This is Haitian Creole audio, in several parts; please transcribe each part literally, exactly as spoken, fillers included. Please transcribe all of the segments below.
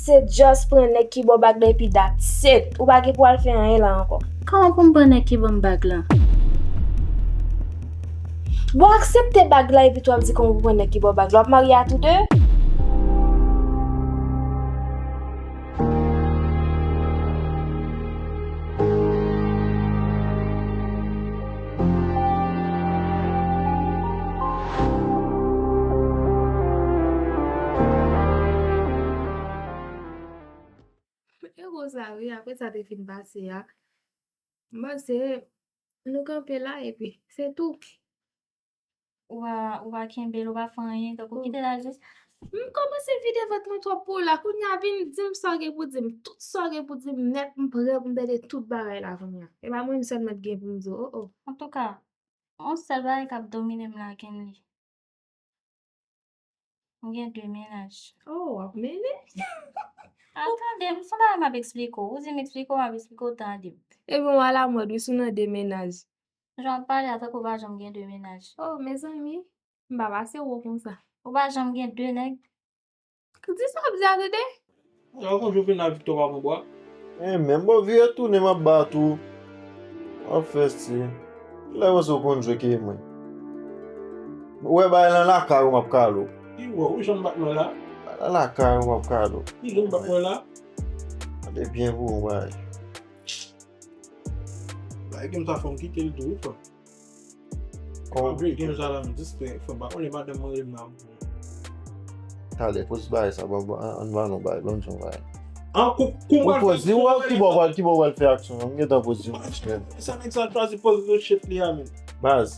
Se just pran nèg ki ba w bag la epi that's it. Ou pa gen pou w al fè anyen la ankò. Kòman pou m pran nèg ki ban m bag la? Bon, aksepte bag la epi tou ap di kòman pou pran nèg ki ba w bag la. W ap marye a tou de? E konsa wi, apre sa te fin pase a, m panse nou kanpe la epi se tou. Ou pa, ou pa kenbe l, ou pa fè anyen, tankou kite l al jis. M kòmanse vide vant mwen twòp pou w la, kounye a vin di m sa w gen pou di m, tout sa w gen pou di m nèt, m prè pou m tande tout bagay la kounye a. E pa mwen menm sèlman ki gen pou m di w, o o. Antouka, yon sèl bagay k ap domine m la, Kenly. M gen de mennaj. Oh, w ap mennen? Al tande m, se yon bagay m ap eksplike w. Ou di m eksplike w, m ap eksplike w, tande m. Ebyen, w alamòd, wi, si w nan de mennaj. Jan w ap pale a, tankou w pa janm gen de mennaj. Oh, mezanmi, m pa pase wo konsa. Ou pa janm gen de nèg? Di sa w ap di a, tande. Yon jou final Victor pa pran bwa. E menm bon vire tounen m ap bat ou. W ap fè si. Kilè w panse w konn jwe ke mwen? Ou wè bagay lan lakay ou m ap kale w. Ki wè ou janm bat mwen la? Bagay lan lakay ou m ap kale w. Ki janm bat mwen la? Gade byen pou ou bagay. Bagay gen m ta fè m kite l tou wi frè. Kòman? Gen sa la m distrè, fò m pa konnen madanm mwen rele m nan. Talè, poz bagay sa, ban, ban, ann ba nou bagay, ban m di yon bagay. An, kou, kou m pral fè aksyon. Ou poze, wè, ki bò pral, ki bò pral fè aksyon an? M gentan poze yon aksyon. Sa nèg sa chwazi poze sou chèf li a menm. Baz,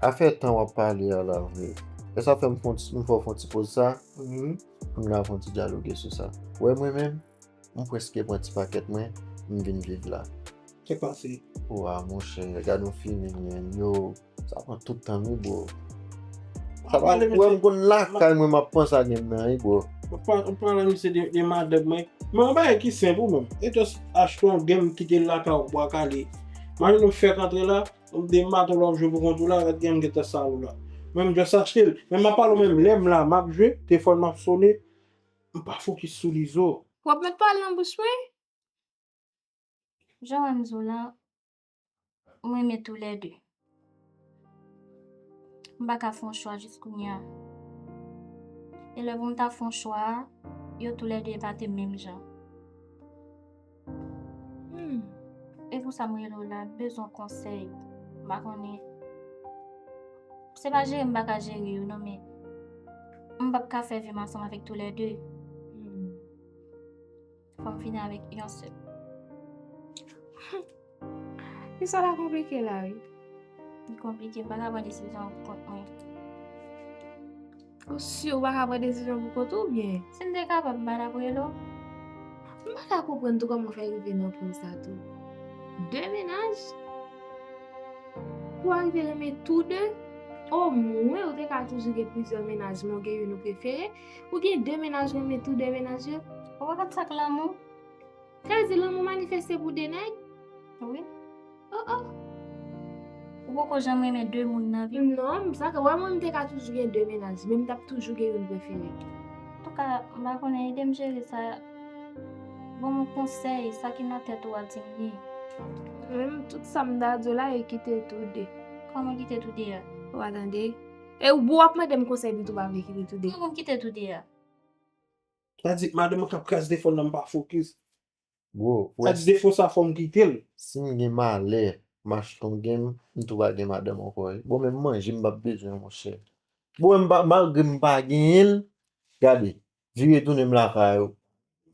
afè tan w ap pale a la vre. E sa fè m fè yon ti, m fè w fè yon ti poz sa. Pou n ka fè yon ti dyaloge sou sa. Wè mwen menm, m prèske pran ti pakèt mwen, m vin viv la. Sa k pase? Wa, monchè, gad yon fini, men yo, sa pran tout tan m wi, bro. Sa pa, wè, m konn lakay mwen, m ap panse a game nan wi, bro. M pa, m pale misye de, de madanm mwen. Men yon bagay ki senp ou menm. E just achte yon game, kite l lakay ou, bwa kale. Imajine w fèk antre la, de maten w ap jwe pou kont ou la, rèt game gentan sal ou la. Men m just achte l. Men m ap pale w menm, lè m la, m ap jwe, telefòn m ap sonnen, m pa fokis sou Lizo. W ap mèt pale nan bouch mwen? Jan w wè m di w la, m renmen toulède. M pa ka fè yon chwa jis kounye a. E lè pou m ta fè yon chwa a, yo toulède pa te menm jan. Hmm. E pou sa m rele w la, m bezwen konsèy. M pa konnen. Se pa jere m pa ka jere yo, non, men m p ap ka fè vi m ansanm avèk toulède. Hmm. Fò m fini avèk yon sèl. Istwa la konplike la, wi. Li konplike, m pa ka pran desizyon pou kont mwen. Ou si ou pa ka pran desizyon pou kont ou, oubyen? Si m te kapab, m pa t ap rele w. M pa ka konprann tou kòman w fè rive nan pwen sa tou. De mennaj? Pou w rive renmen tou de? Omwen, ou te ka toujou gen plizyè mennaj, men w gen youn ou prefere. Ou gen de mennaj, renmen tou de mennaj yo? Ou pa konn sa k lanmou? Sa vle di lanmou manifeste pou de nèg? Wi. Oh, oh. Ou poko janm renmen de moun nan vi w? Non, sa ka, wè mwen, m te ka toujou gen de mennaj, men m t ap toujou gen youn prefere. Antouka, m pa konnen, ede m jere sa. Ban m yon konsèy, sa ki nan tèt ou a, di m li. Mwen menm, tout sa m ta di w la, e kite tou de. Kòman kite tou de a? Ou pa tande? E ou w ap mande m konsèy, epi tou pa vle kite tou de. Kòman pou m kite tou de a? Sa di madanm mwen k ap kraze telefòn nan, m pa fokis. Bro, sa di defo sa fò m kite l. Si m gen malè, m achte yon game, m tou pa gen madanm ankò wi. Bon, menm manje m p ap bezwen, monchè. Bon, m pa, malgre m pa genyen l, gade, vire tounen m lakay ou.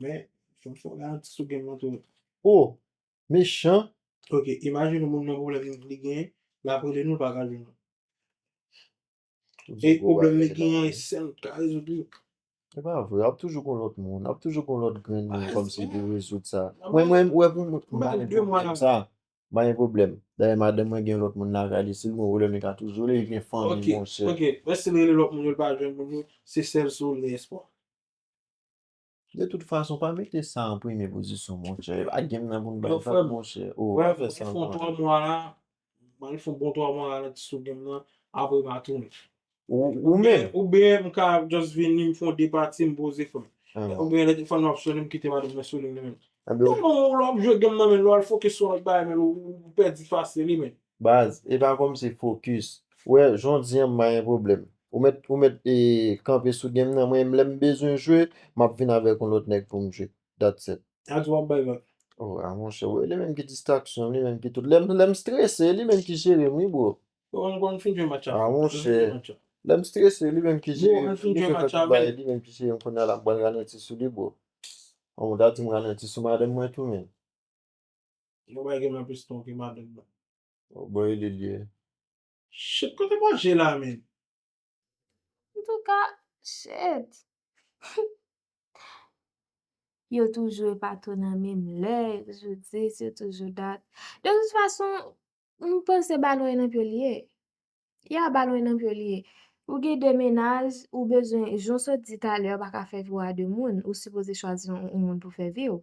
Men, fò m fè yon garanti sou game nan tou. Oh, mechan. Ok, imajine moun nan pwoblèm li genyen, l ap rele nou, l pa ka jwenn nou. E pwoblèm li genyen, sèl ka rezoud li. E pa vre, ap toujou gon lòt moun, ap toujou gon lòt grenn moun kòmsi pou rezoud sa. Mwen, mwen, wè pou mwen, m pa gen pwoblèm sa. M pa gen pwoblèm. Dayè, madanm mwen gen lòt moun lakay li, si l gon pwoblèm, li ka toujou rele, li gen fanmi, monchè. Ok, ok. Men si l rele lòt moun yo, l pa jwenn moun yo, se sèl sou li espwa. De tout fason, pa mete sa an premye pozisyon, monchè. E pa game nan pou n bay vag, monchè. Oh, pa fè sa ankò. Mwen fè yon twa mwa la, mwen fè yon bon twa mwa la sou game nan, apre m a tounen. Ou, ou menm? Oubyen m ka just vini, m fè yon de pati, m poze fè m. Oubyen lè telefòn nan ap sonnen, m kite madanm nan sou liy li menm. Tèlman w lè w ap jwe game nan, men lè w al fokis sou yon lòt bagay, men ou, ou pèdi pase li, men. Baz, e pa kòmsi fokis. Ou wè, jan w di an, m pa gen pwoblèm. Ou mèt, ou mèt e, kanpe sou game nan. Mwen, lè m bezwen jwe, m ap vin avèk yon lòt nèg pou m jwe. That's it. A di w ap bay vag. Oh, a monchè, ou wè, li menm ki distraksyon, li menm ki tout. Lè m, lè m strese, li menm ki jere m, wi, bro. Ou konn, konn fin jwe match la. A monchè. Lè m strese, li menm ki jere m, li menm ki fè tout bagay, li menm ki jere m. Kounye a la, m pral ralanti sou li, bro. An, ou ta di m ralanti sou madanm mwen tou, men. Ou bay gen mwen plis tan ke madanm mwen. Bon, e li l ye. Shit, kote manje la, men? Antouka, shit. Yo toujou epato nan menm lè, yo toujou dis, yo toujou dat. De tout fason, m panse balon e nan pye l ye. Ya, balon e nan pye l ye. Ou gen de mennaj, ou bezwen, jan w sot di talè, ou pa ka fè vi w a de moun, ou sipoze chwazi yon, yon moun pou fè vi w.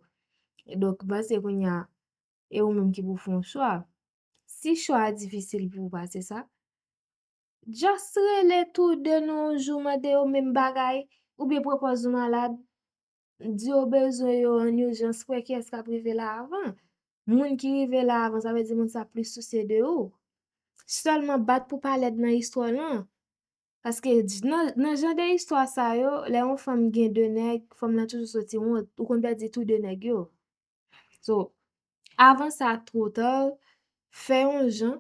Donk, m panse kounye a, e ou menm ki pou fè yon chwa. Si chwa a difisil pou ou pase sa, just rele tou de nan yon jou, mande yo menm bagay, oubyen pran pòz ou malad, di yo bezwen yo an ijans, wè kiyès k ap rive la avan. Moun ki rive la avan, sa vle di moun sa plis sousye de ou. Sèlman bat pou pa lèd nan istwa lan. Paske j-, nan, nan jan de istwa sa yo, lè yon fanm gen de nèg, fanm nan toujou soti wont, ou konn pèdi tou de nèg yo. So, avan sa two ta, fè yon jan,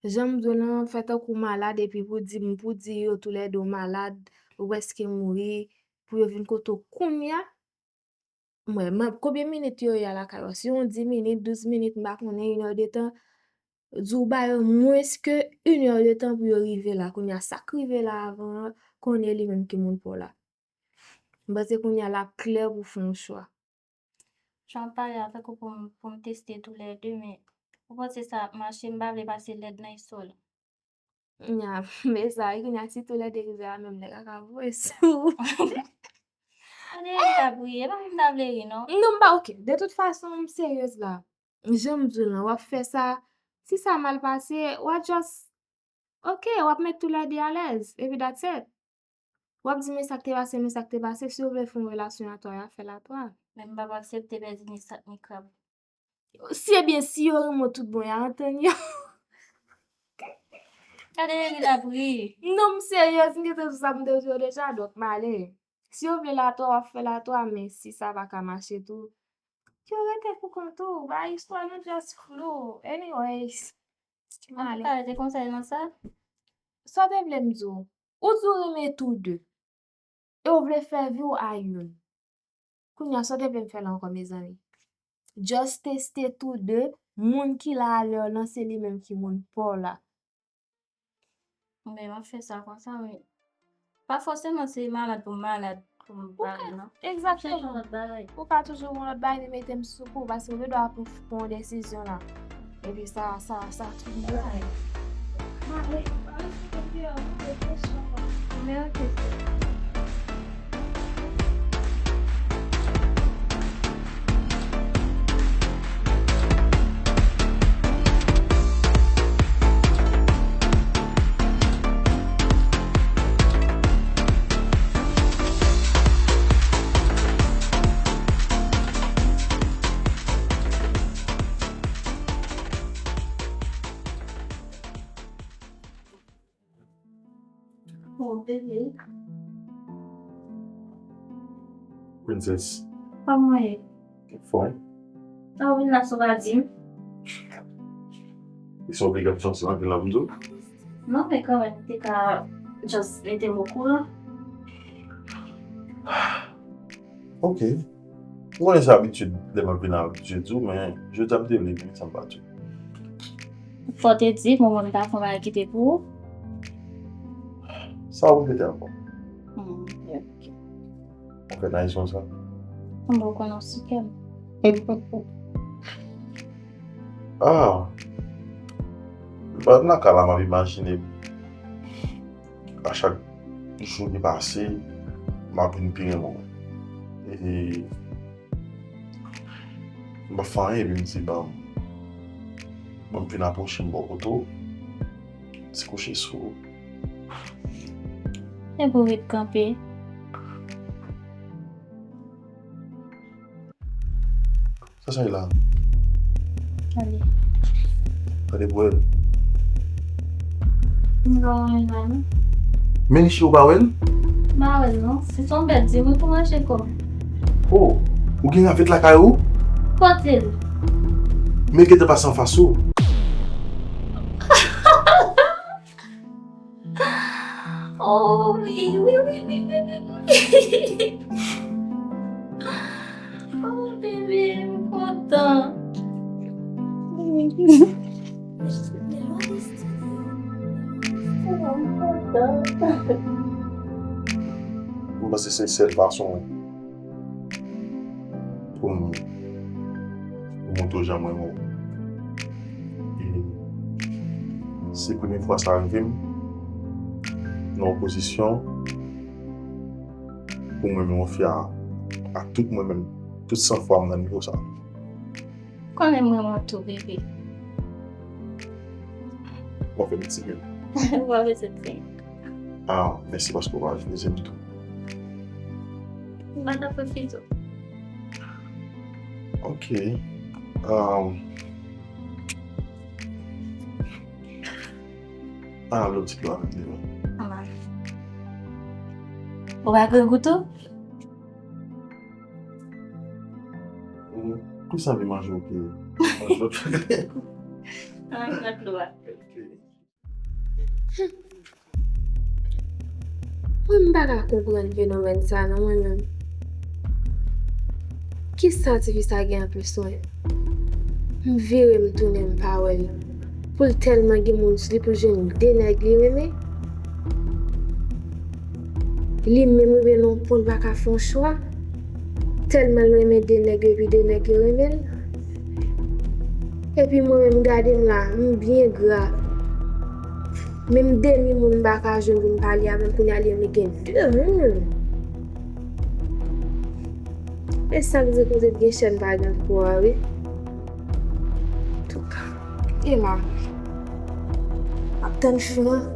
jan m di w lan, fè tankou w malad, epi pou di m, pou di yo toulède w malad, ou prèske mouri, pou yo vin kote w kounye a. Mwen, mwen, konbyen minit yo ye a lakay ou? Si yon dis minit, douz minit, m pa konnen, inèdtan, di w ba yo mwens ke inèdtan pou yo rive la. Kounye a, sa k rive la avan an, konnen li menm ki moun pa w la. M panse kounye a l ap klè pou w fè yon chwa. Jan w pale avèk ou pou m, pou m teste toulède, men ou panse sa ap mache? M pa vle pase lèd nan istwa lan. Nya, men sa, e kounye a, si toulède rive a menm nèg la ka voye sou ou. Ane, m ta priye, e pa m ta vle ri, non. Non, m pa, oke. De tout fason, m seryez la. Jan m di w lan, w ap fè sa. Si sa mal pase, w a just, oke, w ap met toulède alèz. Epi that's it. W ap di, men sa k te pase, men sa k te pase. Si w vle fè yon relasyon a twa, y a fè l a twa. Men m p ap aksepte pèdi ni sak ni krab. Si, ebyen, si yo renmen w tout bon, y a antann yo. Gade Eri l ap ri. Non, m seryez, m gentan di sa m te di w deja, donk m ale. Si yo vle l a twa, w ap fè l a twa, men si sa pa ka mache tou, yo rete pou kont ou. Bay istwa nou just flou. Anyways, m ale. Antouka, te konsèy lan sa? Sa w te vle m di w? Ou di w renmen tou de. E w vle fè vi w a youn. Kounye a, sa w te vle m fè la ankò, mezanmi? Just teste tou de, moun ki la alè w lan, se li menm ki moun pa w la. Men m ap fè sa konsa, wi. Pa fòseman se malad pou m malad pou m pale, non. Egzakteman. Ou ka toujou wè yon lòt bagay, men mete m sou kou, paske ou gen dwa pou, pou yon desizyon la. Epi sa, sa, sa tout bon. Mare, mare sou kote a, mare kesyon. Men oke, sè. Oh, bebe. Princess. Kòman w ye? Anfòm. Sa w vin la san w pa di m? E se obligasyon sa vin la pou m di w? Non, men kanmenm, m te ka just mete m okouran. Ok. M konnen se abitid lè m ap vin la, m abitye di w, men jodi a m te vle vini san m pa di w. Fò w te di m, omwen m ta fè yon bagay ki te pou ou. Sa w repete ankò? Hmm, ok. Ou fè nice konsa? Bon, ou konnen w sou kè m. Ah! M pa t nan ka la, m ap imajine m. A chak jou ki pase, m ap vin pi renmen w. E m pa fè anyen, epi m di, ban m, ban m vin apwoche m bò kote w, ti kouche sou ou. Epi w ret kanpe. Sa sa ye la? Gade. Gade pou wè l. M pa wè l la non. Men li chire ou pa wè l? M pa wè l non. Se yon bèt di mwen pou manje kò m. Oh, ou gen ravèt lakay ou? Kote l? Men gentan pase anfas ou. Oh wi, wi, wi, wi, wi, wi. Oh bebe, m kontan. M kontan. M panse se sèl fason pou m, pou m montre w jan m renmen w. E se premye fwa sa rive m nan yon pozisyon pou mwen menm yon fi a, a tout mwen menm, tout san fwa m nan nivo sa. Konnen m renmen w tou, bebe. W ap fè m ti grenn. W ap fè ti grenn. Ah, mèsi paske w pa refize m tou. M pa t ap refize w. Ok. Um, ah, lòt ti dlo avèk li. Ou pa grangou tou? Ou plis anvi manje w ke. Anvi nan dlo a. Mwen m pa ka konprann fenomèn sa non mwen menm. Kisa tifi sa gen ak mwen? M vire m tounen m pa wè l. Pou l tèlman gen moun sou li pou l jwenn de nèg li renmen. Li menm rive nan yon pwen l pa ka fè yon chwa. Tèlman l renmen de nèg yo epi de nèg yo renmen l. Epi mwen menm gade m la, m byen gra. Menm demi moun m pa ka jwenn pou m pale avè l, kounye a li menm li gen de moun. E sa k di kote t gen chèn pa gen kou a wi. Antouka, e la m ap tann fin an,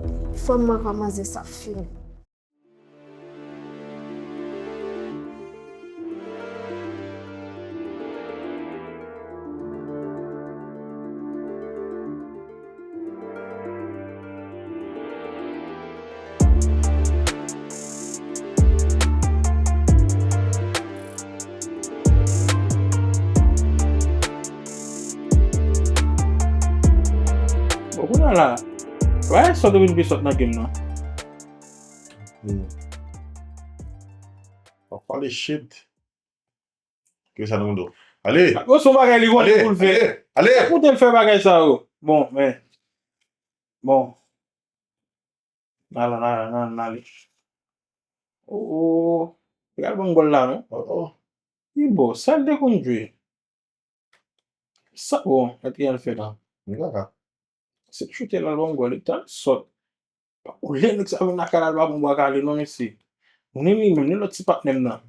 fò m wè kòman zen sa ap fini. Bon, kounye a la, wè sòt ou vin pi sòt nan game nan. W ap pale shit. Ki sa nou do? Ale! Yo, se yon bagay li konnen pou l fè. Ale! Ale! Sa koute l fè bagay sa yo. Bon, men. Bon. Nan, nan, nan, nan, nan ale. Oh, oh. Li al ban m gòl la, non? Oh, oh. Li bon, sa l te konn jwe. Sa, bon, gad ki al fè la. Li kaka. Se choute la l ban m gòl, li t al sòt. Ou lè nèg sa vin lakay la, l pa bon bwa kale non, mesye. Ni li menm, ni lòt ti patnè m nan.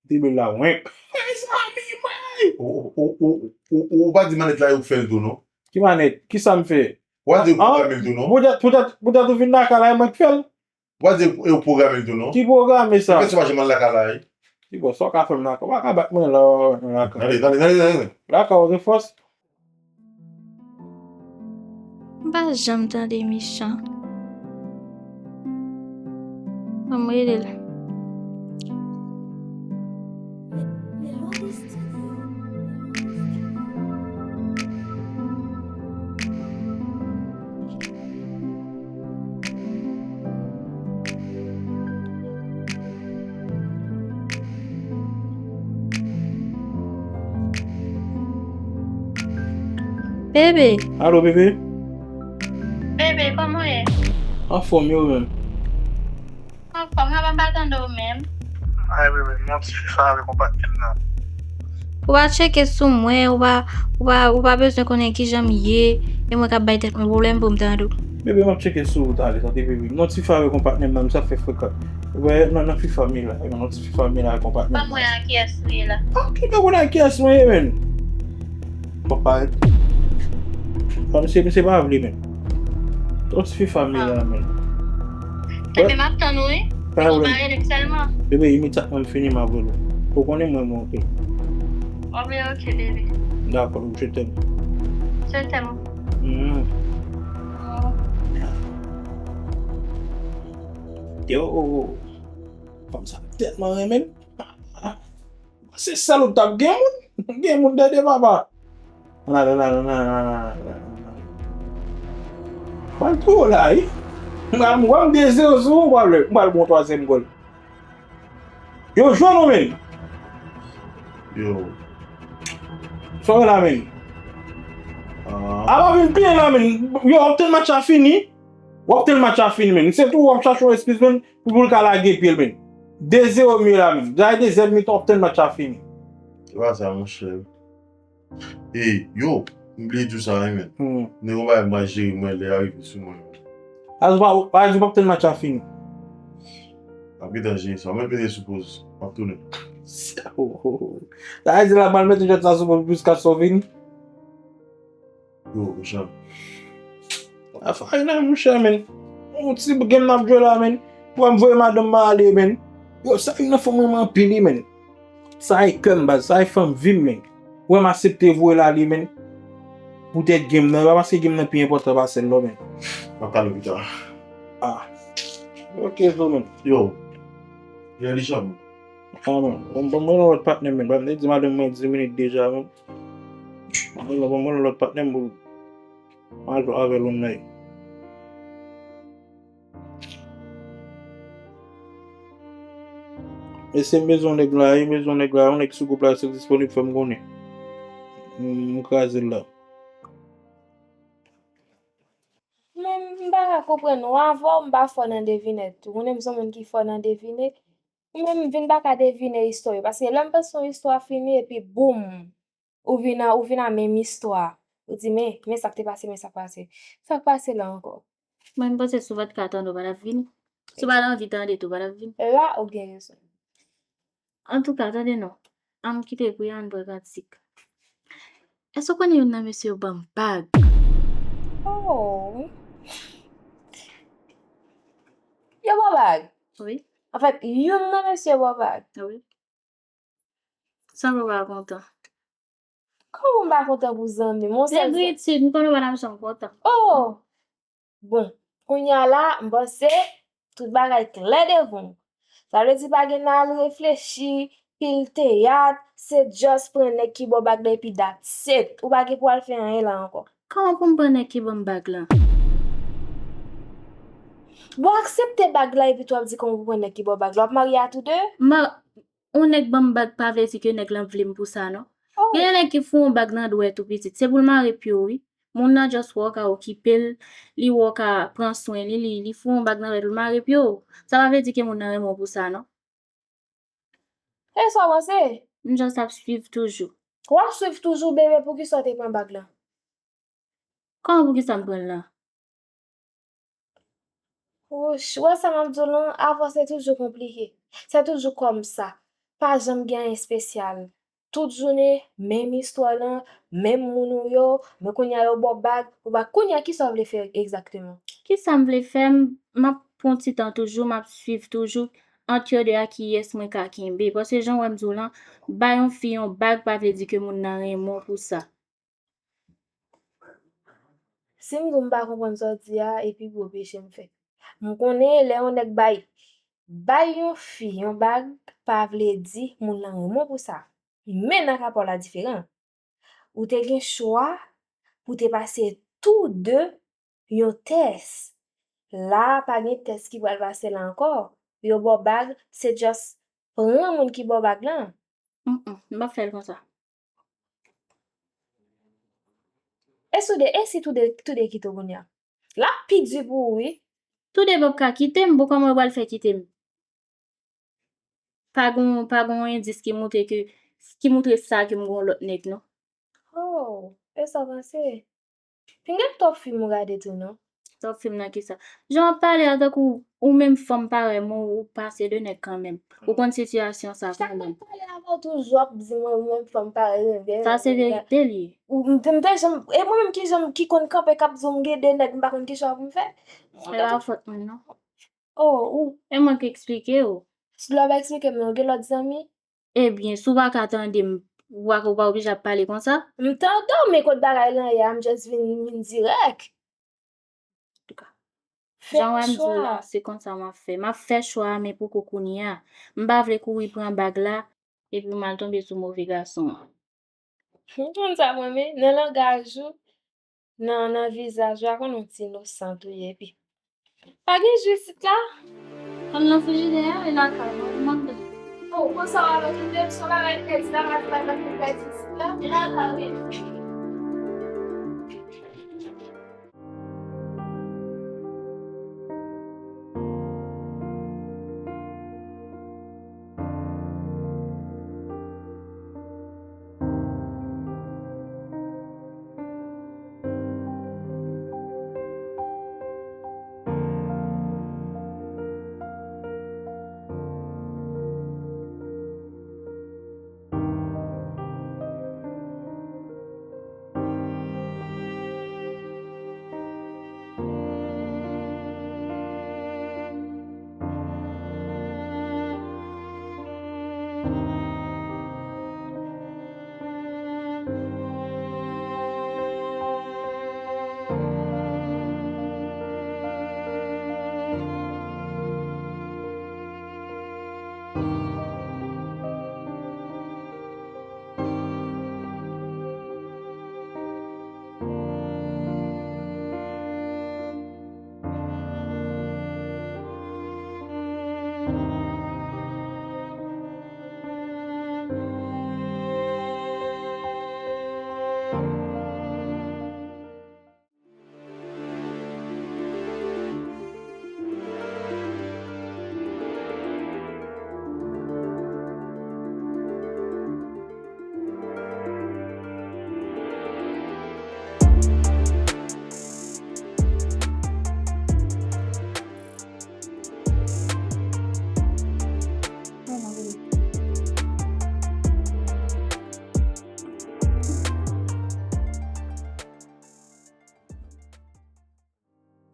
Drible la, wenk. Mezanmi, mwen! Ou, ou, ou, ou, ou, ou pa di manèt la yo k fè l tou, non? Ki manèt? Kisa m fè? Ou pa di yo k pwograme l tou, non? Poutèt, poutèt, poutèt ou vin lakay la, e mwen k fè l? Ou pa di yo pwograme l tou, non? Ki pwograme sa? Ki fè si w pa janm al lakay la, wi? Ki bò, sa w ka fè m lakay? Ou pa ka bat mwen la, lakay. Tande, tande, tande, tande. Lakay ou gen fòs? M pa janm tande mechan. Ban m rele l. Bebe. Alo, bebe. Bebe, kòman w ye? Anfòm, e ou menm? Anfòm, kòman w pa tande w menm? Ay, bebe, m nan ti fifa avèk yon patnè m nan. Ou pa tcheke sou mwen, ou pa, ou pa, ou pa bezwen konnen kijan m ye, e mwen k ap bay tèt mwen pwoblèm pou m tande w. Bebe, m ap tcheke sou ou talè, tande bebe. M nan ti fifa avèk yon patnè m nan, misye ap fè frekan. Ou wè, nan, nan fifa m ye la, e nan ti fifa m ye la avèk yon patnè m. Ban m wè a kiyès ou ye la. Ah, ou pa konn a kiyès mwen ye, menn. W ap parèt. Ah, misye, misye pa vle, menn. Nan ti fifa m ye la, menn. Enben, m ap tann ou, wi. Pa gen pwoblèm. Ou pa rele m sèlman. Bebe, imedyatman m fini, m ap rele w. Ou konnen mwen, mwen, oke. Oh, mais ok, bébé. D'accord, je t'aime. Je t'aime. Mm. Oh. Yo, fanm sa tèlman renmen. Se sèl ou t ap gen moun. Gen moun dèyè papa. Pral tou la, wi. M pral mwen de zewo sou ou, pral, m pral bon twazyèm gòl. Yo jwenn ou, men. Yo. Sa w la, men. Ah. A pa vin pye la, men. Yo, w ap tann match la fini. W ap tann match la fini, men. Se tou w ap chache yon eskiz, men, pou, pou l ka lage pye l, men. De zewo m ye la, men. Deja dezyèm mitan, w ap tann match la fini. Se pa sa, monchè. E, yo, m bliye di w sa, wi, men. Hmm. Nèg yo pa mal jere mwen lè y a rive sou mwen. As pa, pa di w p ap tann match la fini. M ap gentan jere sa. Mwen mete sou poz. M ap tounen. Sa vle di la, m al mete jwèt sa sou poz jiska sa w vini. Yo, monchè. Afè a, monchè, men. Yon ti game n ap jwe la, men. Pou m voye madanm mwen ale, men. Yo, sa youn nan fanm mwen anpil, wi, men. Sa e kè m, baz. Sa e fanm vi m, men. Ou wè m aksepte voye l ale, men. Poutèt game nan. E pa paske game nan pi enpòtan pase l, non, men. M ap pale pita. Ah. Ok, so, men. Yo. Yo, li chanm. Ah, men. Bon, bon, mwen yon lòt patnè, men. Ban m di madanm mwen dis minit deja, men. Bon, bon, mwen yon lòt patnè, m pou m al jwe avè l yon nèg. Mesye, m bezwen nèg la, wi, m bezwen nèg la, yon nèg sou gwoup la, si l disponib, fè m konnen. M, m kraze l la. Men m pa ka konprann ou, avè w m pa fò nan devinèt tou. Ou konnen m se yon moun ki fò nan devine. Ou menm m vin pa ka devine istwa yo, paske lè m panse yon istwa fini, epi boum! Ou vin a, ou vin a menm istwa. Ou di, men, men sa k te pase, men sa k pase. Sa k pase la ankò? Mwen, m panse si w pa t ka tande, w pa t ap vini. Si w pa t anvi tande tou, w pa t ap vini. La, ou gen rezon. Antouka, tande non. Ann kite pri a, ann pran kantik. Èske w konnen youn nan mesye yo ban m bag? Oh. Yo ba w bag? Wi. Anfèt, youn nan mesye yo ba w bag? Wi. Sanble w pa kontan. Kòman m pa kontan pou zanmi m? Yon sèl zanmi. Negritid, m konnen w pa t ap janm kontan. Oh! Bon, kounye a la, m panse tout bagay klè devan w. Sa vle di pa gen nan al reflechi, pil teyat, se just pran nèg ki ba w bag la epi that's it. Ou pa gen pou al fè anyen la ankò. Kòman pou m pran nèg ki ban m bag la? Bon, aksepte bag la epi tou w ap di kòman pou pran nèg ki ba w bag la. W ap marye a tou de? Ma, yon nèg ban m bag pa vle di ke nèg lan vle m pou sa, non. Oh. Gen de nèg ki fout yon bag nan dwèt ou pitit. Se pou l mare pye w, wi. Moun nan just wè w ka okipe l, li wè w ka pran swen li, li, li fout yon bag nan dwèt ou, l mare pye w. Sa pa vle di ke moun nan renmen w pou sa, non. E sa w panse? M just ap swiv toujou. W ap swiv toujou, bebe, poukisa w te pran bag lan? Kòman poukisa m pran l lan? Wouch, ou wè sa m ap di w lan, avè w se toujou konplike. Se toujou kòmsa. Pa janm gen anyen espesyal. Tout jounen, menm istwa lan, menm moun ou yo, men kounye a yo ba w bag, ou pa kounye a kisa w vle fè egzakteman? Kisa m vle fè? M, m ap pran ti tan toujou, m ap swiv toujou ant yo de a kiyès mwen ka kenbe. Paske jan w wè m di w lan, bay yon fi yon bag pa vle di ke moun nan renmen w pou sa. Si m di w m pa konprann sa w di a, epi gwo peche m fè. M konnen lè yon nèg bay, bay yon fi yon bag, pa vle di moun lan renmen w pou sa. Men nan ka pa w la diferan. Ou te gen chwa pou te pase tou de yon tès. La, pa gen tès ki pral pase la ankò. Yo ba w bag, se just pran moun ki ba w bag lan. Mm, mm, m p ap fè l konsa. E si w de, e si tou de, tou de kite w kounye a? L ap pi di pou ou, wi. Tou de p ap ka kite m, bon, kòman yo pral fè kite m? Pa gon, pa gon endis ki montre ke, ki montre sa ke m gon lòt nèg, non. Oh, e sa w panse? Pinga twòp fim ou gade tou, non? Twòp fim nan kisa? Jan w ap pale a, tankou ou menm fanm parèy mwen, ou pase de nèg kanmenm. Ou konn sitiyasyon sa kanmenm. Chak mwen pale avè w toujou ap di mwen ou menm fanm parèy mwen. Sa se verite li ye. Ou, m te, m te janm, e mwen menm ki janm, ki konn kanpe k ap di w m gen de nèg, m pa konn ki jan pou m fè. Se pa fòt mwen, non. Oh, ou. E mwen ki eksplike w. Lè w pa eksplike m, non, gen lòt zanmi? Ebyen, si w pa ka tande m, Ou pa, ou pa oblije ap pale konsa. M tande w, men kot bagay lan ye a, m just vin, vin dirèk. Antouka, jan w wè m di w la, se konsa m ap fè. M ap fè chwa a, men poko kounye a. M pa vle kouri pran bag la, epi m al tonbe sou move gason an. M konn sa mwen, men nan langaj ou, nan, nan vizaj ou, a konn yon ti inosan tou ye, epi pa gen ji isit la? Konn nan frijidè a, e lakay mwen, mande. Oh, konsa w ap okipe m, se yon bagay pèdi la, pa di bagay ki pèdi isit la, e lakay wi.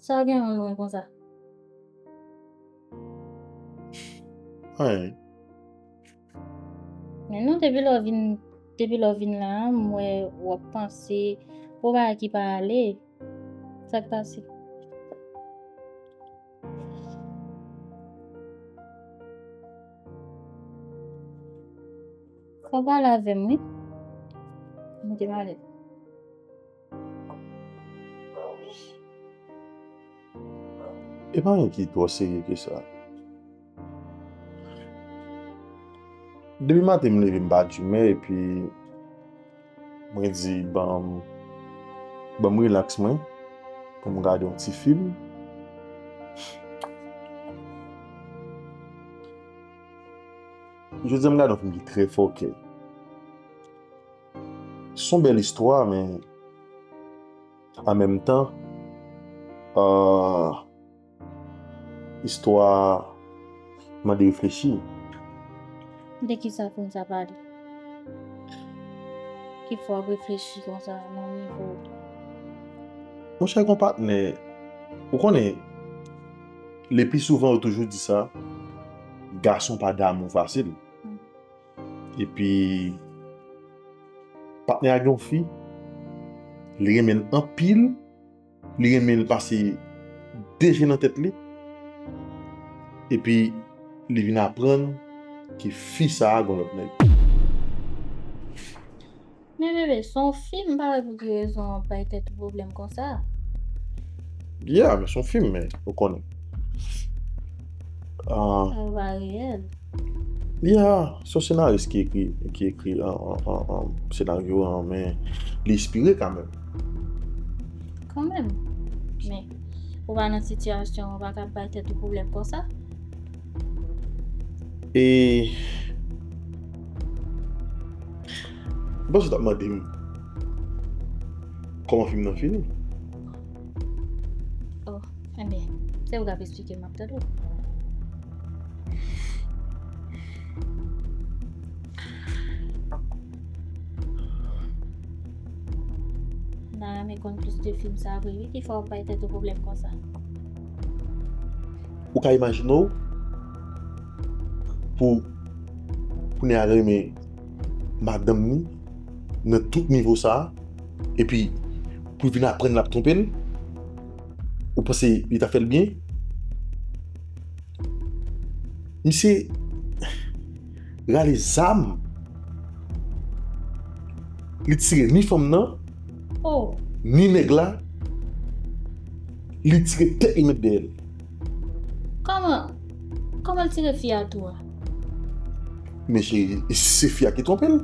Sa w gen yon lwen konsa? Anyen. Men non, depi lè w vin, depi lè w vin la a, m wè w ap panse, pou bagay ki pa ale. Sa k pase? Fò w pale avè m, wi. Mete m alèz. E pa anyen ki twò serye ke sa. Depi maten m leve m pa dimè epi mwen di ban m, ban m rilaks mwen pou m gade yon ti fim. Jodi a m gade yon fim ki trè fòkè. Se yon bèl istwa, men an menm tan, ah, istwa mande reflechi. De ki sa fim sa pale? Ki fè w ap reflechi konsa nan nivo? Monchè, gon patnè, ou konnen, le pli souvan yo toujou di sa, gason pa damou fasil. Epi, patnè a gen yon fi, li renmen l anpil, li renmen l pase de je nan tèt li, epi li vin aprann ke fi sa a gen yon lòt nèg. Men bebe, se yon fim, m pa wè pou ki rezon w ap bay tèt ou pwoblèm konsa. Yeah, men se yon fim, men ou konnen. Ah. Sa pa reyèl. Yeah, se yon senaris ki ekri, ki ekri, ah, ah, ah, ah, senaryo an, men li enspire kanmenm. Kanmenm. Men, ou pa nan sitiyasyon, ou pa ka bay tèt ou pwoblèm konsa. E m panse w t ap mande m kòman fim nan fini. Oh, enben, se ou k ap eksplike m, m ap tande w. M ta renmen konn plis de fim sa vre wi, ki fè w ap bay tèt ou pwoblèm konsa. Ou ka imajine w pou, pou nèg a renmen madanm ni nan tout nivo sa a, epi pou l vin aprann l ap twonpe l, ou panse li ta fè l byen? Misye rale zam, li tire ni fanm nan, Oh, ni nèg la, li tire tèt li met dèyè l. Kòman? Kòman l tire fi a tou a? Men cheri, se fi a ki twonpe l.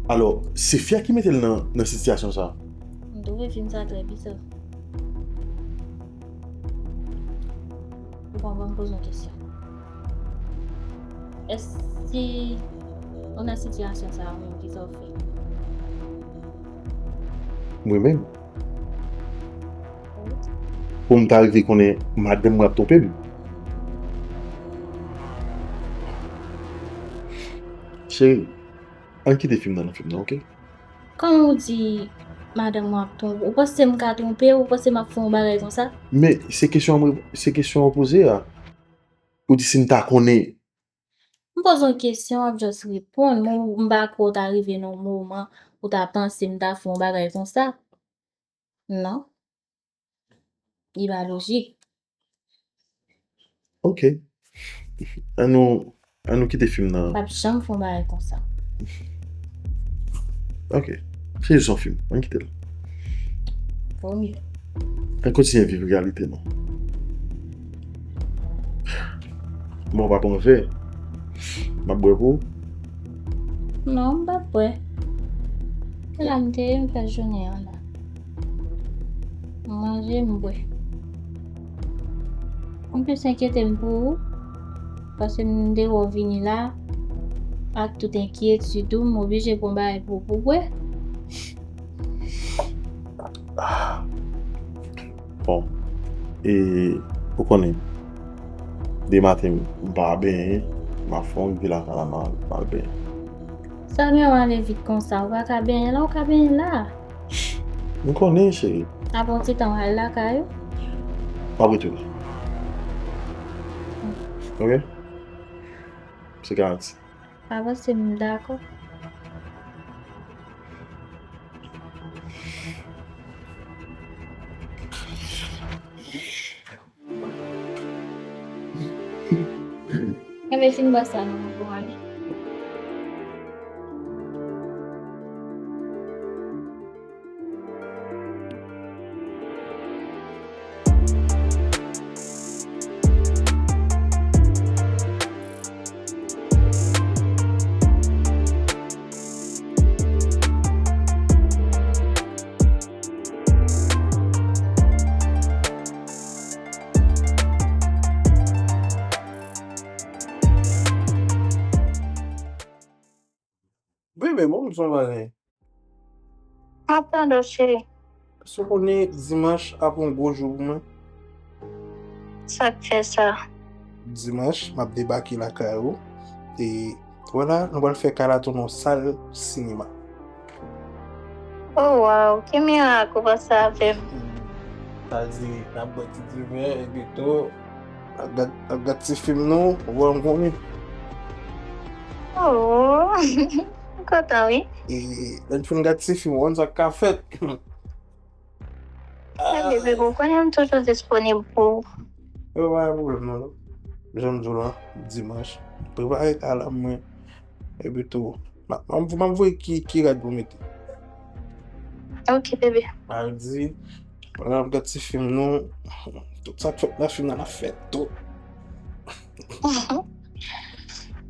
Alò, se fi a ki mete l nan, nan sitiyasyon sa. M twouve fim sa trè biza. Ou konn ban m poze yon kesyon. Èske si ou nan sitiyasyon sa a, ou menm ki sa w fè? Mwen menm. Pou m ta rive konnen madanm mwen ap twonpe m. Cheri, ann kite fim nan nan fim nan, oke? Kòman ou di madanm ou ap twonpe? Ou panse m ka twonpe w? Ou panse m ap fè yon bagay konsa? Men se kesyon an, se kesyon an poze a. Ou di si m ta konnen. M poze yon kesyon, w ap just reponn. Mwen, m pa kwè w ta rive nan yon moman ou ta panse m ta fè yon bagay konsa. Non. Li pa lojik. Ok. Ann nou, ann nou kite fim nan. M p ap janm fè yon bagay konsa. Ok. Se jis yon fim. Ann kite l. Vomye. Ann kontinye viv reyalite nou. Bon, w pa pran vè. M ap bwè pou ou. Non, m p ap bwè. Se la m te ye, m fè jounen an la. M manje, m bwè. M plis enkyete m pou ou, paske m te wè w vini la ak tout enkyetid ou, m oblije pran bagay pou ou pou bwè. Bon, e ou konnen, de maten m pa benyen, m ap fè yon rive lakay la, m al, m al benyen. Sa gen w ale vit konsa, ou pa ka benyen la, ou ka benyen la. M konnen, cheri. Apre yon ti tan, w al lakay ou. M ap retounen. Ok? Se garanti. Avanse, m dakò. Enben, fin bwè sa non, pou ale. Bebe, bon, m son bagay. M ap tande w, cheri. Èske w konnen dimanch ap yon gwo jou pou mwen? Sa k fè sa? Dimanch, m ap debake lakay ou. E vwala, nou pral fè kalaton nan yon sal sinema. Oh, wow, ki mirak ou panse avè m? Sa di, n ap bwè ti diven, epi tou, n ap gad, n ap gad ti fim nou, ou wè m konnen. Oh, m kontan, wi. E lè n fin gad ti fim, ou konn sa k ka fèt. Mwen, bebe, ou konnen m toujou disponib pou ou. Yo, pa gen pwoblèm, non. Jan m di w la, dimanch. Prepare kay la mwen. Epi tou, m ap, m ap, m ap voye ki, ki rad pou mete. Ok, bebe. Mardi, pandan n ap gad ti fim nou, tout sa k fèt nan fim nan, n ap fè tou.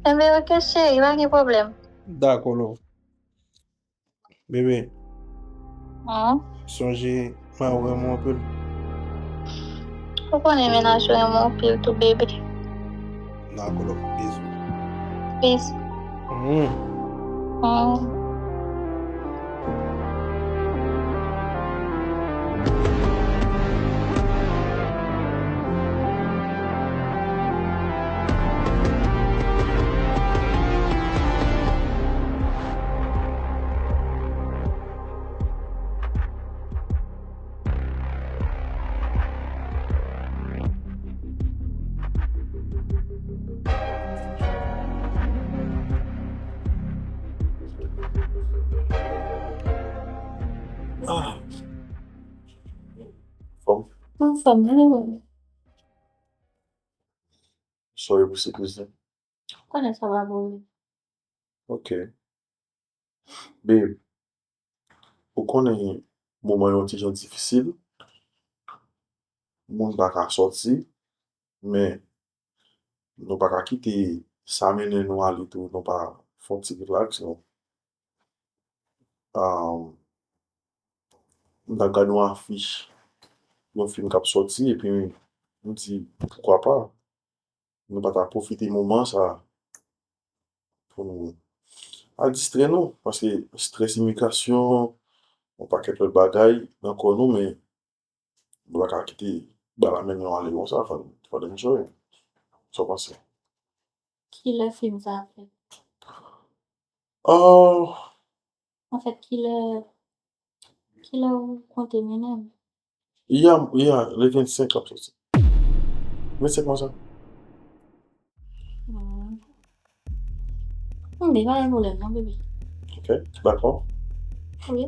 Enben, ok, cheri, pa gen pwoblèm. Dakò, love. Bebe. Hum? Sonje, mwen renmen w anpil. Ou konnen mennaj ou renmen w anpil tou, bebe. Dakò, love. Bizou. Bizou. Mm. Hum. Ah. Fòm? Anfòm, wi. Sorry pou sipriz la. Ou konnen sa pa pou ou. Ok. Babe, ou konnen moman yo ti jan difisil. Moun pa ka sòti, men nou pa ka kite sa mennen nou ale tou, nou pa fè yon ti relax, non. Um, m t ap gade yon afich, yon fim k ap sòti, epi m di, poukwa pa? Nou pa ta pwofite moman sa pou nou al distrè nou, paske strès imigrasyon, yon pakèt lòt bagay nan kò nou, men nou pa ka kite bal la mennen nou ale konsa, fò, fò n enjoy. Sa w panse? Kilè fim sa ap fèt? Oh, Anfèt, kilè, kilè ou konte mennen m? Ya, ya, le vennsenk l ap sòti. Vennsenk mwa sa. Hmm. Tande, pa gen pwoblèm non, bebe. Ok, dakò. Wi.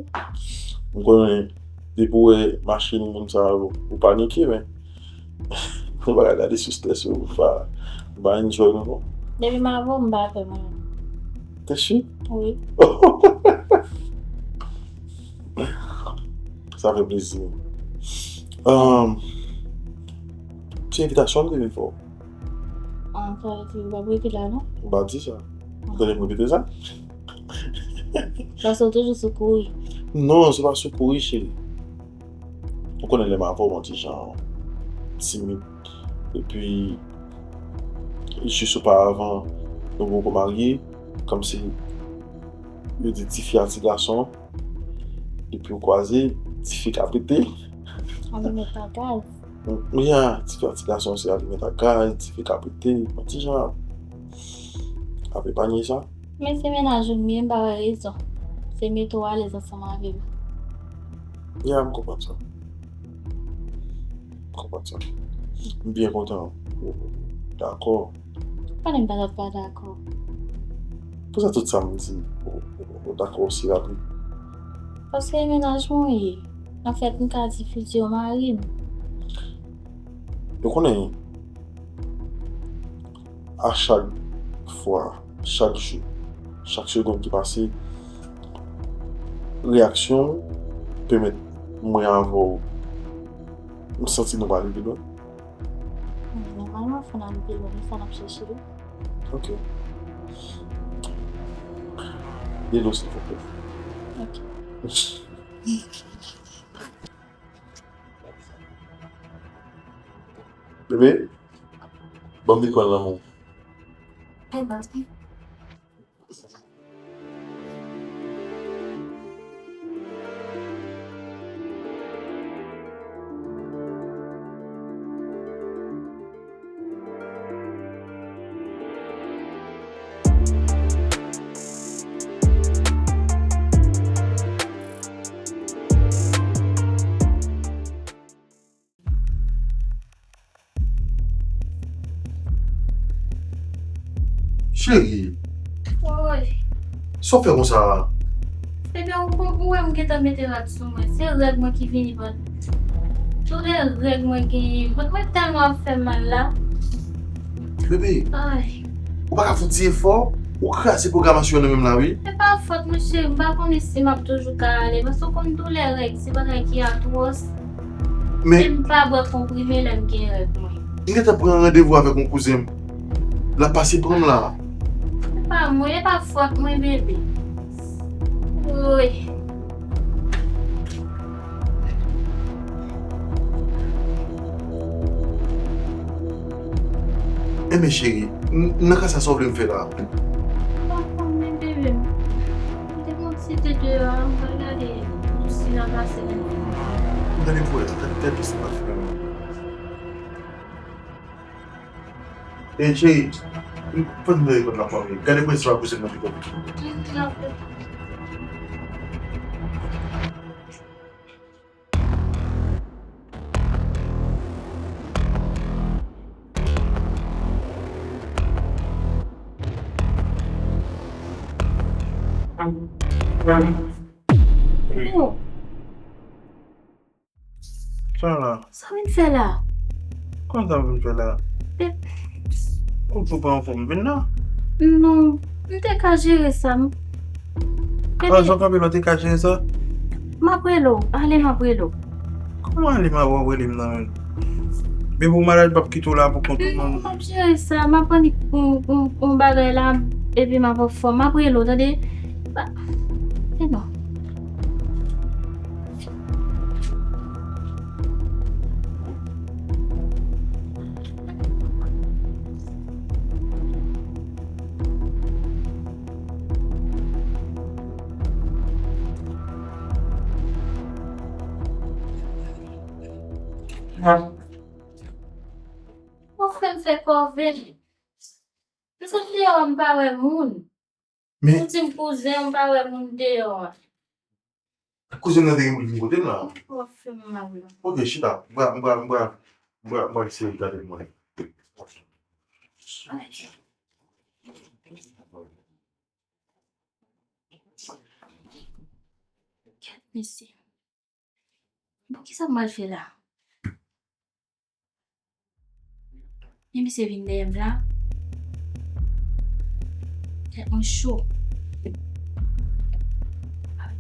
M konnen depi w wè machin moun sa yo, ou panike, men ou pa ka gade sou strès yo, ou pa, ou pa enjoy non. Depi m avè w, m pa pè mwen. T'es sûr? Wi. Sa fè plezi. Um, se envitasyon m te vin fè w. Ah, sa vle di ou p ap rete la, non? Ou pa di sa. Ou tande m repete sa? Paske w toujou sou kouri. Non, se pa sou kouri, cheri. Ou konnen lè m avè w, mwen ti jan timid. Epi, jis oparavan, nou poko marye, kòmsi yo di tifi a ti gason, epi w kwaze, tifi ka pete. Alimèt a gaz. Ya, tifi a ti gason se alimèt a gaz, tifi ka pete, yon ti jan ap epanye sa. Men se mennaj ou m ye, m pa wè rezon. Se mete w alèz ansanm avè m. Ya, m konprann sa. M konprann sa. M byen kontan ou dakò. Konnen m pa t ap pa dakò. Poukisa tout sa m di, ou, ou, ou dakò osi rapid? Paske e mennaj mwen ou ye. Anfèt, m ka di fiti mari m. Ou konnen, a chak fwa, chak jou, chak segonn ki pase, reyaksyon w pèmèt mwen avè w, m santi nou prale pi lwen. Nòmalman, fò n al pi lwen, men sa n ap chèche wi. Ok. Delo, silvouplè. Ok. Bebe, ban m mikwo a nan men w. Ay, baz. Cheri. Woy. Sa w fè konsa a? Bebe, ou kon-, ou wè m gentan mete rad sou mwen. Se règ mwen ki vini pran. Doulè règ mwen genyen. Mwen, mwen tèlman ap fè m mal la. Bebe. Ay. Ou pa ka fout ti efò? Ou kraze pwogramasyon nou menm la, wi. Se pa fòt mwen, cheri. M pa konnen si m ap toujou ka ale. Paske ou konn doulè règ, se bagay ki atwòs. Men, e m pa bwè konprime lè m gen règ mwen. M gentan pran randevou avèk yon kouzen m. L ap pase pran m la. E pa mwen, e pa fòt mwen, bebe. Woy. Enben, cheri, n-, nan ka sa, sa w vle m fè la? M pa konnen, bebe m. M te gon ti te deyò a, m pral gade si l ap pase nan men m. Gade pou wè, gade, gade si l ap fè. Ey, cheri, fè m gade kòd la pou mwen. Gade pou wè si l ap pouse nan pito. Oh. Sa la? Sa w vin fè la? Kòman sa m vin fè la? Pe- Ou tou pa anfòm vin la? Non, m te ka jere sa. M- An jan kanpe la, ou te ka jere sa? M ap rele w. Ale, m ap rele w. Kòman ale m ap rele m nan men? Bebe, ou malad, m p ap kite w la pou kont ou Non, non. M ap jere sa. M ap annik yon, yon, yon bagay la, epi m ap anfòm. M ap rele w, tande? Ba- E non. Mon frè m fè kòve. M sot deyò a, m pa wè moun. Men Ou di m kouzen, m pa wè moun deyò a. Kouzen nan te gen pou l vin kote m la. Mon frè m mal la. Ok, chita. M pral, m pral, m pral, m pral, m pral eseye gade mwen. Kèt mesye. Bon, kisa m pral fè la? Men misye vin dèyè m la. Tèt mwen cho.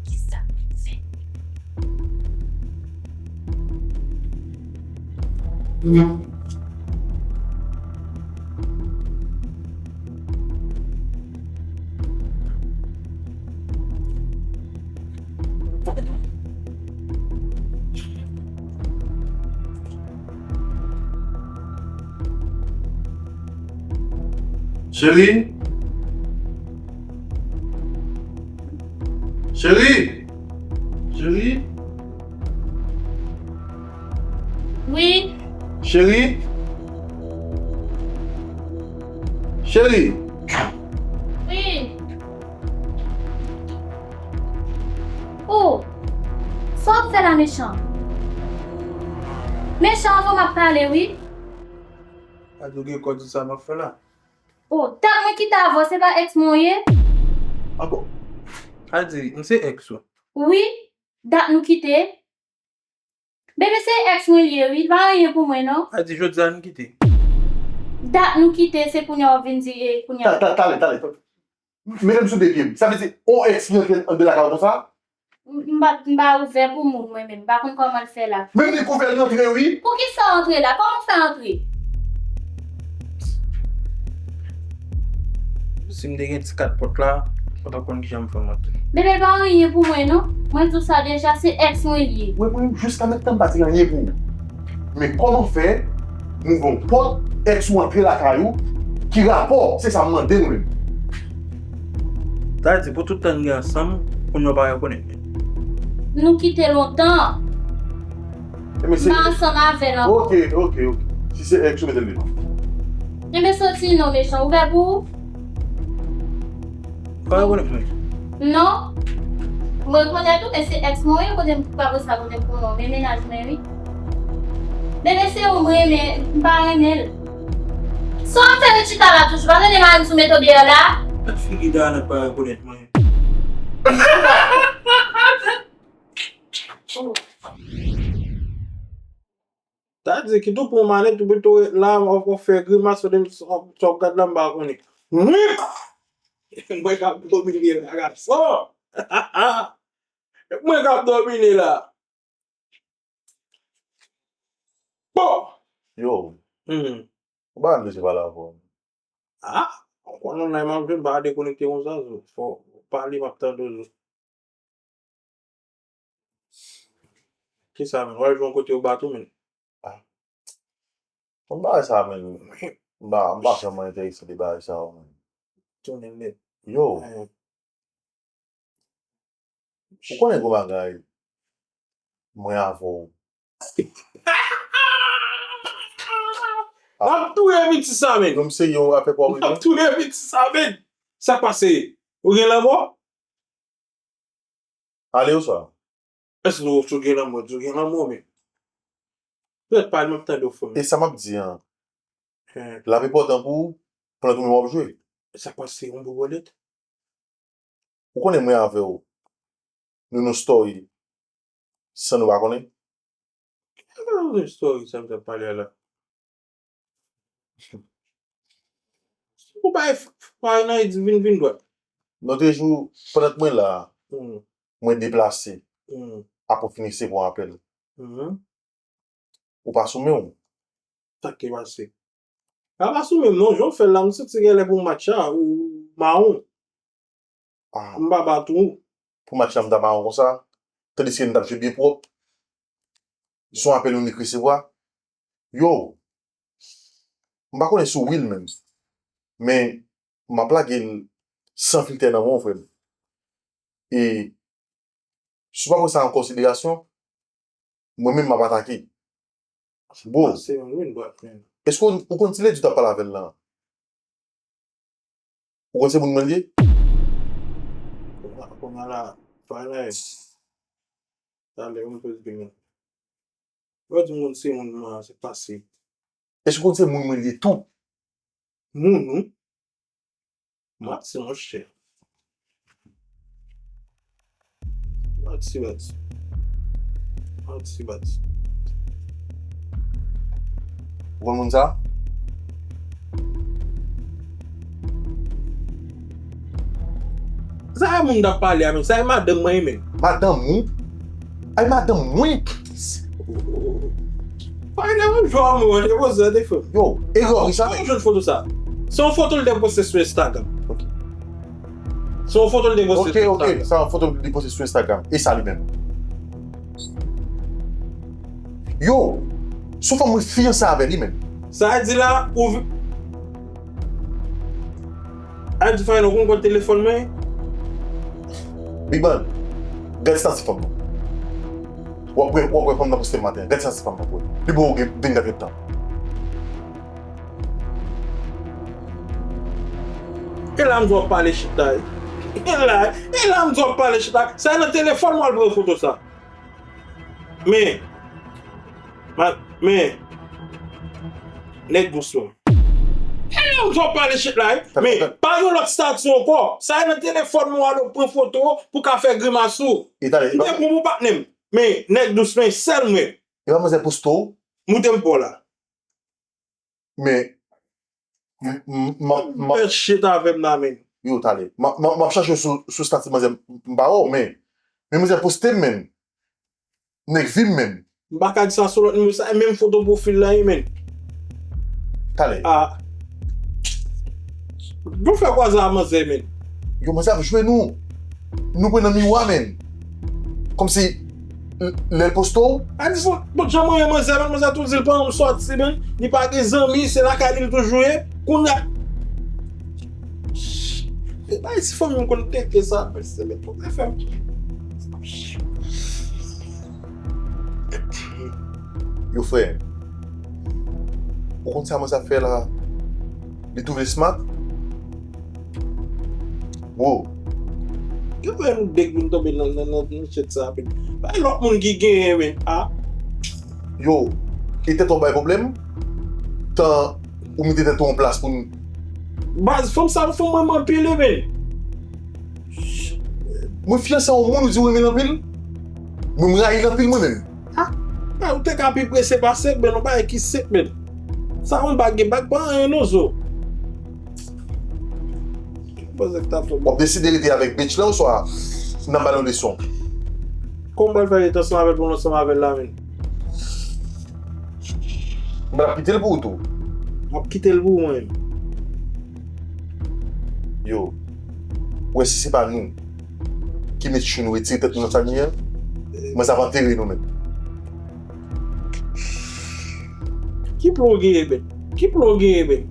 Kisa m fè? Cheri? Cheri? Cheri? Wi, Cheri? Cheri? wi. Oh, sa w ap fè la, Mechan? Mechan, avè w m ap pale, wi. Adou gen kò di sa m ap fè la. Oh, dat mwen kite avè w, se pa ex mwen w ye? Ankò. A di, m se ex ou. Wi, dat nou kite. Bebe, se ex mwen l ye, wi. Li pa anyen pou mwen, non. A di, jodi a nou kite. Dat nou kite, se kounye a w ap vin di, e, kounye a. Ta- ta- Talè, talè. Mete m sou de pye m. Sa vle di, on ex ki rantre anndan lakay ou konsa? M m pa m pa ouvè pou moun, mwen menm. M pa konn kòman l fè la. Menm li k ouvè l rantre, wi. Poukisa w antre la? Kòman w fè antre? Si m te gen ti kat pòt la, ou t ap konn kijan m fè m antre. Bebe, l pa anyen pou mwen, non. Mwen di w sa deja, se ex mwen l ye. Mwen, mwen, jiska mentnan, m pa di anyen pou ou. Men kòman fè m ouvè yon pòt, ex ou antre lakay ou, ki rapò? Se sa m mande nou menm. Sa vle di, pou tout tan n gen ansanm, kounye a w pa rekonèt mwen. Nou kite lontan. Ebyen, M pa ansanm avè l ankò. Ok, ok, ok. Si se ex ou, mete l devan. Ebyen, soti non, Mechan. Ouvè pou ou? Pa rekonèt mwen. Non. Mwen rekonèt ou, men se ex mwen, wi, kote m pa konsa, kote m konnen w, men mennaj mwen, wi. Bebe, se ou m renmen, m pa renmen l. Sa w ap fè ret chita la toujou? Pa tande mari m sou mete w deyò la? Ak figi Dayana k pa rekonèt mwen. Sa di ki tou pran manèt ou pito ret la, w ap fè grimas, ou ap gad la, m pa konnen. Mwen k ap domine la, gason. Mwen k ap domine la. Bon. Yo, Hmm. ou pa vle se pale avè w. Ah, ou konnen nan m ap jwe, m pa dekonekte konsa, zo. Fò w pale, m ap tande w, zo. Kisa, men? W al jwe yon kote yo bat ou, men. Bon, bagay sa, men, m pa, m pa vrèman enterese de bagay sa yo, men. Tounen nèt. Yo, Eh, ou konnen gwo bagay, mwen avè w. N ap touye piti sa, men. Yo, m serye, w ap fè kwa N ap touye piti sa, men. Sa k pase? Ou gen lanmò? Ale yo sa. Èske ou sou gen lanmò? Ou gen lanmò, men. Pèt pa, m ap tande w, frè m. E sa m ap di an, Eh, l ap enpòtan pou ou pandan tou menm w ap jwe. Sa k pase, yon bobolèt? Ou konnen mwen avè w, nou nan story san nou pa konnen. Sa pa yon istwa sa m t ap pale a la. Ou bay f- f- bay nan di vin vin dwat. Lòt jou, pandan mwen la, Hmm. Mwen deplase. Hmm. Apre w fin resevwa apèl. Mhm. Ou pa sou men w. Sa k te pase? A pa sou men m non, jan w fè l la, m santi genlè pou match la, ou mawon. Ah. M pa bat ou. Pou match la, m ta mawon konsa. Tandiske m t ap jwe byen pwòp. Se yon apèl ou nik resevwa. Yo, m pa konnen si w wi l menm. Men, m ap lage l san filtè nan men w, frè m. E, si w pa pran sa an konsiderasyon, mwen menm m ap atake. Bro, pase yon lwen dwat, men. Èske w, ou konn ti ledi w t ap pale avè l lan? Ou konn se moun mwen li ye? Kounye a la, fè anyen. Talè, yon poz gen. Ou di moun se moun mwen, se pase. Èske w konn se moun mwen li ye tou? Moun, wi. Manti, monchè. Manti, manti. Manti, manti. Ou konn moun sa? Sa e moun t ap pale a, men. Sa e madanm mwen ye, men. Madanm ou? Ay, madanm mwen? Pa gen yon jwa mwen, te poze de fo. Yo, erè wi sa, men. Ou jwenn foto sa? Se yon foto l te poste sou Instagram. Ok. Se yon foto l te poste sou Instagram. Ok, ok. Se yon foto l te poste sou Instagram. E sa li menm? Yo, sou fanm mwen fiyanse avè li menm. Sa di la, ou vi- A di fè nou konn kote telefòn mwen? Big Man, gade stati fanm nan. W ap wè, w ap wè fanm nan poste maten. Gade stati fanm nan pou wè. Li bo gen vennkat èdtan. E la m di w ap pale chita. E la, e la m di w ap pale chita. Sa nan telefòn mwen al pran foto sa. Men, ma- men, nèg dous mwen. E la m di w ap pale chita, men, pa yon lòt stati ankò. Sa nan telefòn mwen al pran foto pou ka fè grimas ou. E talè, m te bon pou patnè m. Men, nèg dous mwen, sèl mwen. E pa manzè poste w? Moute m pa w la. Men, m, m, m, m, m, Fè shit avè m nan, men. Yo, talè. M, m, m ap chache sou, sou stati manzè, m pa wè w, men, men manzè poste m, men. Nèg vi m, men. M pa ka di sa sou lòt nimewo, sa e menm foto pwofil la, wi, men. Talè. Ah. Nou fè kwaze a manzè, men. Yo, manzè ap jwe nou. Nou pran nan miwa, men. Kòmsi, l- lè l poste w. A di fò, bon, jan mwen renmen manzè, men manzè tou di l pa janm sòti, men. Li pa gen zanmi, se lakay li l toujou ye. Kounye a. E bay ti fanmi m konn teke sa, men se men tout afè m. Yo, frè, ou konn sa manzè ap fè la? Li twouve l smart? Bro. Gen mwen nou dèk vin tonbe nan, nan, nan, nan shit sa, men. Bay lòt moun ki genyen, men. Ah. Yo, e tèt ou bay pwoblèm? Tan ou mete tèt ou an plas pou n. Baz, fanm sa, fanm mwen, mwen anpil, men. Mwen fiyanse a yon moun, ou di ou renmen l anpil? Mwen, m rayi l anpil, mwen menm. Ah, ah, ou te ka pi prese pase, men, yon bagay ki senp, men. Sa, yon bag, gen bag, pa anyen, non, zo. Poze k ta fè. W ap deside rete avèk bitch la oswa n ap ba l yon leson? Kòman w pral fè rete ansanm avè l pou w ansanm avè l la menm? M pral kite l pou ou tou. M ap kite l pou ou mwen menm. Yo, ou wè si se pa nou ki met chou nou retire tèt nou nan sa nou ye a, mwen sa ap antere nou menm. Ki plan w genyen, men? Ki plan w genyen, men?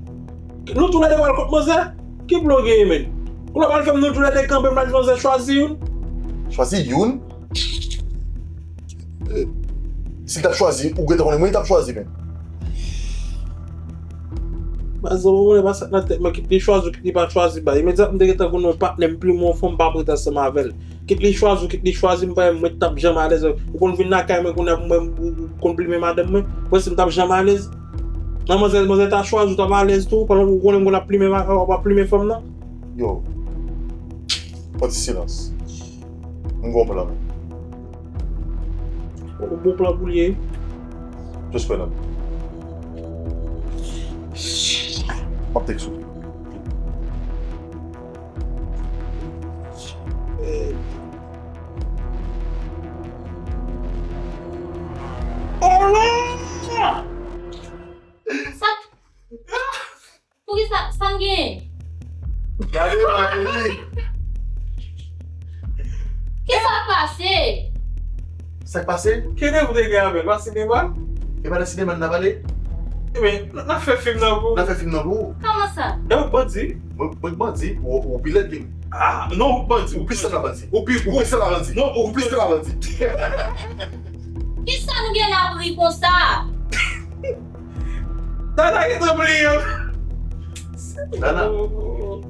Nou toulède pral kont manzè? Ki plan w genyen, men? Kounye a pral fè m nou toulède kanpe, m pral di manzè chwazi youn? Chwazi youn? Si l t ap chwazi, ou gentan konnen mwen li t ap chwazi, men. Baz, ou konnen pa sa k nan tèt mwen, kit li chwazi ou, kit li pa chwazi, baz. Imedyatman m te gentan konnen yon patnè m plimen yon fanm, m p ap ret ansanm avè l. Kit li chwazi ou, kit li chwazi m, pa mwen t ap janm alèz. Ou konn vin lakay mwen kounye a pou mwen, ou, ou konn plimen madanm mwen. Ou panse m t ap janm alèz? Nan manzè, manzè ta chwazi ou, t ap alèz tou, pandan ou konnen m konn ap plimen, w ap plimen fanm nan? Yo, fò ti silans. M gon plan. Yon bon plan pou l ye. Respè nan. M ap tèks ou. Sa, poukisa, sa n gen? Gade Marie. Kisa k pase? Sa k pase? Ki de pou te gen avè l? Pa sinema? E pa nan sinema n ap ale? Ebyen, n ap fè fim nan pou. N ap fè fim nan pou ou. Kòman sa? E ou bandi? Mwen mwen bandi, ou ou pi lèd ke m. Ah, non, ou bandi. Ou plis lèd la bandi. Ou pi Ou plis lèd la bandi. Non, ou Ou plis lèd la bandi. Kisa nou gen la pou ri konsa? Dana gentan bliye. Dana,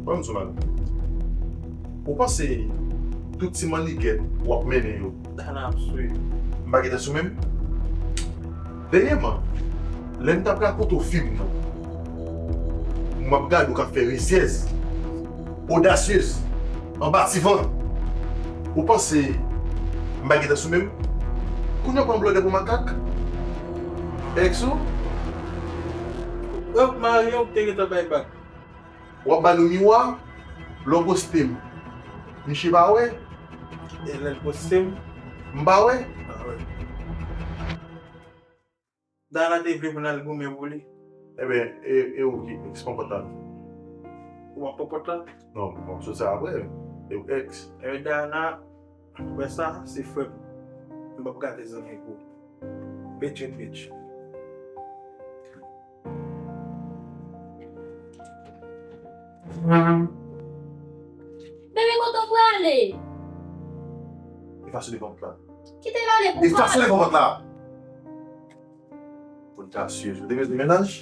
ban m di w bagay. Ou panse tout ti mannigan w ap mennen yo, Dana ap swi. m pa gentan sou menm? Dènyèman, lè m t ap rakonte w fim nan, m ap gade w k ap fè rizyèz, odasyez, anba ti vant. Ou panse m pa gentan sou menm? Kounye a w pran blòdè pou makak? Èks ou? Donk, Marion te gentan bay bak. W ap ba nou miwa, lè w poste m, miche pa wè, E lè l poste m, m pa wè. Ah wè. Dana te vle pou n al goumen pou li. Ebyen, e, e ou ki, ki pran pòt la? Ou ap pran pòt la? Non, bon, se sa apre. E ou èks. E Dana, wè sa, se frè m. M p ap gate zanmi pou. Bitch and bitch. Bebe, kote w prale? Efase devan pòt la. Kite l ale pou Efase kòl. Devan pòt la. Pou l ta sye. Ou te bezwen mennaj?